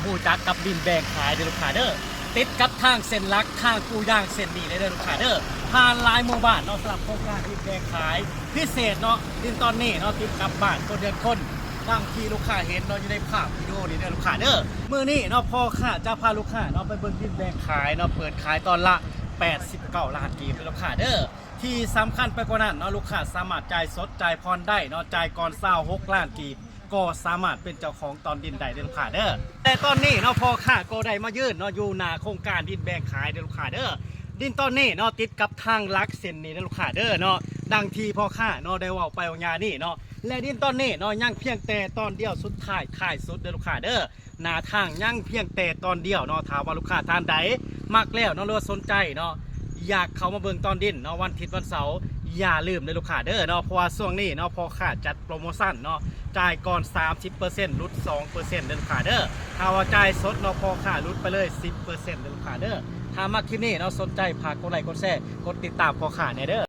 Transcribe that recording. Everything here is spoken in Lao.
ຮູ້ຈັກກັບດິນແບ່ງຂາຍເດີລູກຄ້າເດີ ຕິດກັບທາງເສັ້ນຫຼັກ ທາງປູຢາງເສັ້ນນີ້ເລີຍເດີລູກຄ້າເດີ ຜ່ານຫຼາຍໝູ່ບ້ານເນາະ. ສຳລັບໂຄງການດິນແບ່ງຂາຍພິເສດເນາະ ດິນຕອນນີ້ເນາະ ຕິດກັບບ້ານຄົນເຮືອນຄົນ ດັ່ງທີ່ລູກຄ້າເຫັນເນາະ ຢູ່ໃນພາບວິດີໂອນີ້ເດີລູກຄ້າເດີ. ມື້ນີ້ເນາະ ພໍ່ຄ້າຈະພາລູກຄ້າເນາະ ໄປເບິ່ງດິນແບ່ງຂາຍເນາະ ເປີດຂາຍຕອນລະແປດສິບເກົ້າລ້ານກີບເດີລູກຄ້າເດີ. ທີ່ສຳຄັນໄປກວ່ານັ້ນເນາະ ລູກຄ້າສາມາດຈ່າຍສົດ ຈ່າຍຜ່ອນໄດ້ເນາະ ຈ່າຍກ່ອນຊາວຫົກລ້ານກີບ ກໍສາມາດເປັນເຈົ້າຂອງຕອນດິນໄດ້ເດີລູກຄ້າເດີ. ແຕ່ຕອນນີ້ເນາະ ພໍ່ຄ້າກໍໄດ້ມາຢືນເນາະ ຢູ່ໜ້າໂຄງການດິນແບ່ງຂາຍເດີລູກຄ້າເດີ. ດິນຕອນນີ້ເນາະ ຕິດກັບທາງຫຼັກເສັ້ນນີ້ເດີລູກຄ້າເດີເນາະ ດັ່ງທີ່ພໍ່ຄ້າເນາະ ໄດ້ເວົ້າໄປວ່າຫຍ້ານີ້ເນາະ. ແລະ ດິນຕອນນີ້ເນາະ ຍັງພຽງແຕ່ຕອນດຽວສຸດທ້າຍ ທ້າຍສຸດເດີລູກຄ້າເດີ. ໜ້າທາງຍັງພຽງແຕ່ຕອນດຽວເນາະ. ຖ້າວ່າລູກຄ້າທ່ານໃດມັກແລ້ວເນາະ ຫຼືວ່າສົນໃຈເນາະ ຢາກເຂົ້າມາເບິ່ງຕອນດິນເນາະ ວັນທິດວັນເສົາ ຢ່າລືມເດີລູກຄ້າເດີເນາະ. ເພາະວ່າຊ່ວງນີ້ເນາະ ພໍ່ຄ້າຈັດໂປຣໂມຊັນເນາະ ຈ່າຍກ່ອນສາມສິບເປີເຊັນ ຫຼຸດສອງເປີເຊັນເດີລູກຄ້າເດີ. ຖ້າວ່າຈ່າຍສົດເນາະ ພໍ່ຄ້າຫຼຸດໄປເລີຍສິບເປີເຊັນເດີລູກຄ້າເດີ. ຖ້າມັກຄລິບນີ້ເນາະ ສົນໃຈຝາກກົດໄລກົດແຊ ກົດຕິດຕາມພໍ່ຄ້າແດ່ເດີ.